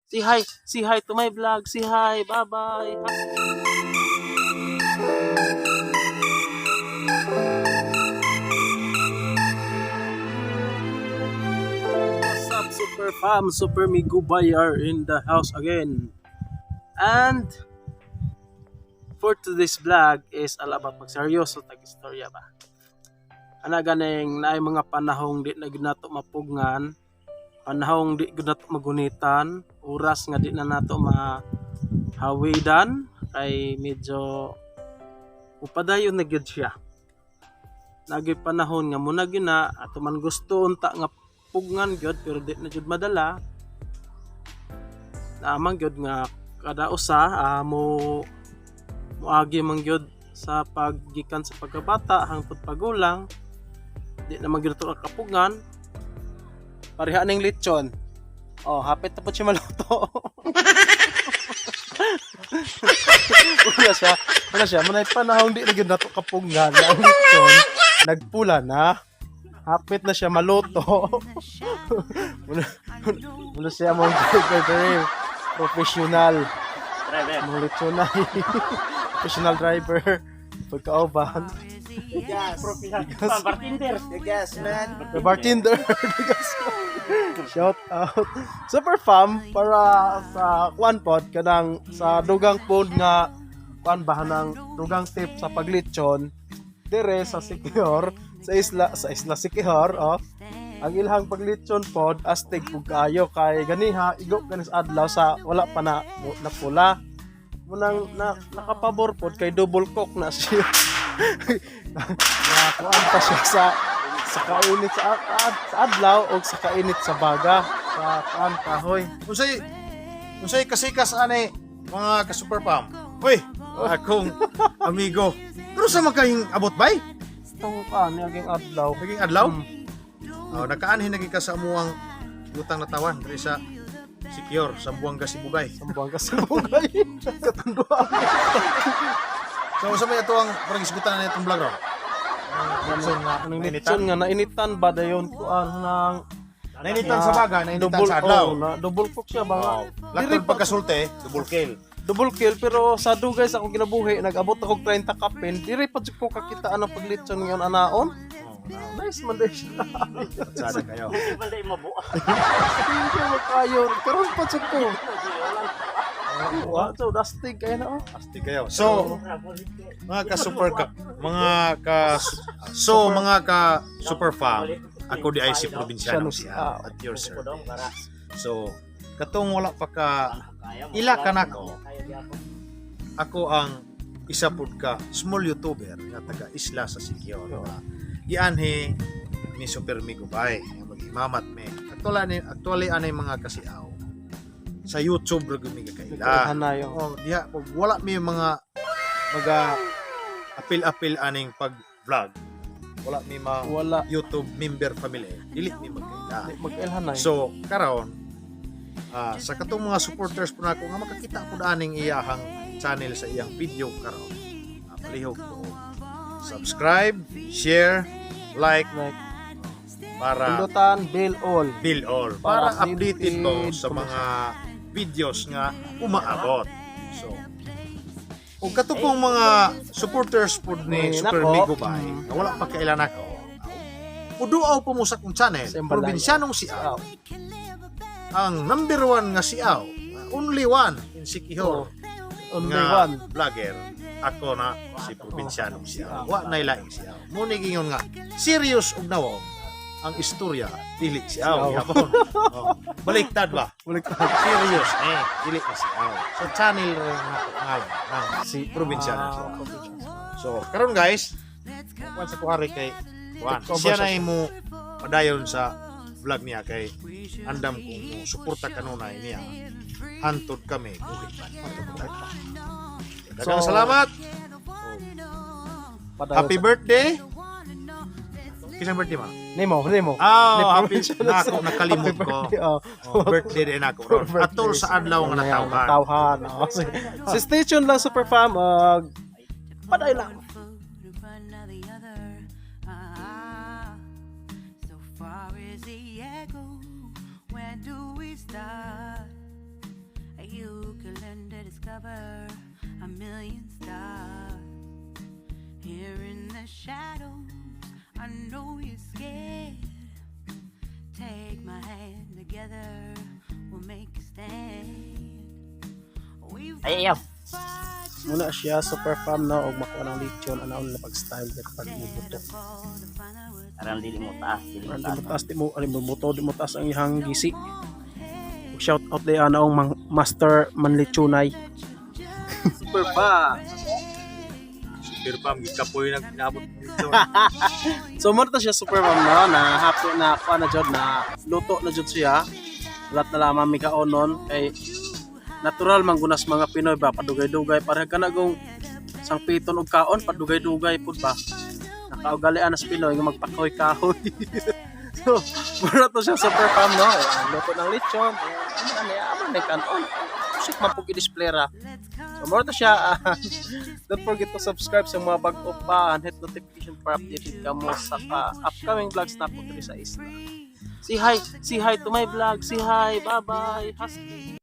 Say hi to my vlog. Say hi. Bye-bye. What's up, Super Fam? Super Migubay are in the house again. And for today's vlog is all about magseryoso tag istorya ba. Ana ganing naay mga panahong di na gyud nato mapugngan, panahong di gyud nato magunitan, oras nga di na nato mahawidan kay medyo upadayon na gyud siya. Nagay panahon nga muna gyud na ato man gusto unta nga pugngan gyud pero di na gyud madala. Naamang gyud nga kada usa mo moagi man gyud sa paggikan sa pagkabata hangtod pagulang, di na man gyud ato kapugngan. Pareha ning lechon, oh, hapit na po siya maluto. Wala siya, wala siya. Manay panahon di na gyud nato kapugngan na ang lechon nagpula na, hapit na siya maluto. Muna, muna siya mong driver, professional. Driver. Mong lechon na professional driver pagkauban. Gas. Professional. Bartender. The gas, man. The bartender. The gas. Shout out. Super Fam, para sa kuan pod kanang sa dugang pod nga kuan ba nang dugang tip sa paglechon dire sa Siquijor, sa isla Siquijor, oh. Ang ilhang paglechon pod astig pug kaayo kay ganiha igo kanis adlaw sa wala pa na napula. Munang na, nakapabor pod kay double cook na siya. Nakuan pa siya sa kainit sa adlaw o sa kainit sa baga sa kuan kahoy. Unsay unsay kasikas ani, mga ka-super pam? Uy, akong amigo. Pero sa makahing abot bay? Itong kuan naging adlaw. Naging adlaw? Mm. Oh, nakaanhin naging ka sa amuang butang natawan diri sa Siquijor, sa Buanga Sibugay. Sambuanga Sibugay, katanduan. So sa may ato ang parang isgutan na itong vlog ron. Litson nga anong nainitan? litson nga nainitan ba dayon kuan ng Nainitan sa baga, nainitan double sa adlaw. Oh, na, double cook siya ba? Oh, Diri laktod pagkasulti, double kill. Double kill, pero sa dugay sa akong kinabuhi nag-abot ako 30 kapin, diri pa jud ko kakitaan ang paglitson ngayon anaon. Oh, Nice man day siya. sana kayo. Hindi man dahil mabuo. Hindi mo kayo karon pa jud ko. Wa so dastig kayo na, oh. Asti kayo. So, mga ka super ka, mga ka so mga ka super fam, ako di ay si Probinsyano siya at your service. So, katong wala pa ka ila ka nako. Ako ang isa pud ka small YouTuber nga taga isla sa Siquijor. Nga gianhi ni Super Migubay nga magimamat me. Actually anay mga kasiaw sa YouTube ra gyud mi gakaila. Hanay, oh. Oh, diha pag wala mi mga maga apil-apil aning pag vlog. Wala mi ma Wala. YouTube member family. Dili mi magkaila. Di mag-ilhanay. So karon sa katong mga supporters po nako nga makakita po aning iyahang channel sa iyang video karon. Palihog ko subscribe, share, like like para pindutan bell all. Bill all Para para updated ko updated sa mga videos nga umaabot. So, ug kato pong mga supporters pod ni Ni Super nako. Migo Bay, nga wala pa kailan ako. Uduaw po mo sa kong channel, Sa Imbalaya. Probinsyanong Siaw. Ang number one nga Siaw, only one in Siquijor Only nga one. vlogger, ako na si Probinsyanong Siaw. Wa na laing Siaw. Muni gingon nga serious og nawong ang istorya dili Siaw Siaw. gyapon. Oh, baliktad ba? Balik. Serious eh dili na Siaw. Sa channel rin nga ngalan ng Si Probinsyano Ah, Siaw. Probinsyano. So karon guys, kuan sa kuhari kay kuan. Take over Siya sa na mo padayon sa vlog niya kay andam kung mo suporta kanunay niya. Hantod kami buhi pa. Daghang So, salamat. Padayon Happy birthday. Kisang birthday ma? Nemo, Nemo. Ah, Ni happy Probinsyano na ako Siaw. nakalimot Happy ko. birthday, oh. Oh, birthday din ako ron. Birthday. Atol sa adlaw nga natawhan. Natawhan. Oh. So, stay tuned lang, Super Fam. Paday lang. In front of the other. Ah, so far is the echo. Where do we start? Discover a million stars. Here in the shadows, I know you're scared. Take my hand, together we'll make a stand. We've Ay, ayaw. fight to Muna siya, super fam, no, og makuha ng lechon anaon na pag-style at pagbubuto. fall to find out what's Aram dili mo taas, dili mo Di taas. mo taas, di mo ani mo buto, di mo taas ang ihang gisi. Ug shout out day anaong mang master manlechonay. Super pa. Super fam, gikapoy nag inabot dito. So mo to siya, super fam, no, na happy na kuha na jud, na luto na jud siya. Lahat na lamang mi kaonon kay natural man gunas mga Pinoy ba, padugay-dugay para kanagong sangpiton og kaon, padugay-dugay pud ba. Nakaugalian nas Pinoy nga magpakahoy-kahoy. So, mura to siya, super fam, no. Ayan, luto ng lechon. Ayan, ano ano amo na kanon. Usik man pug i-display ra. So mura to siya. Don't forget to subscribe sa mga bago pa and hit notification para updated ka mo sa upcoming vlogs na po diri sa isla. Say hi to my vlog. Say hi. Bye-bye. Husky.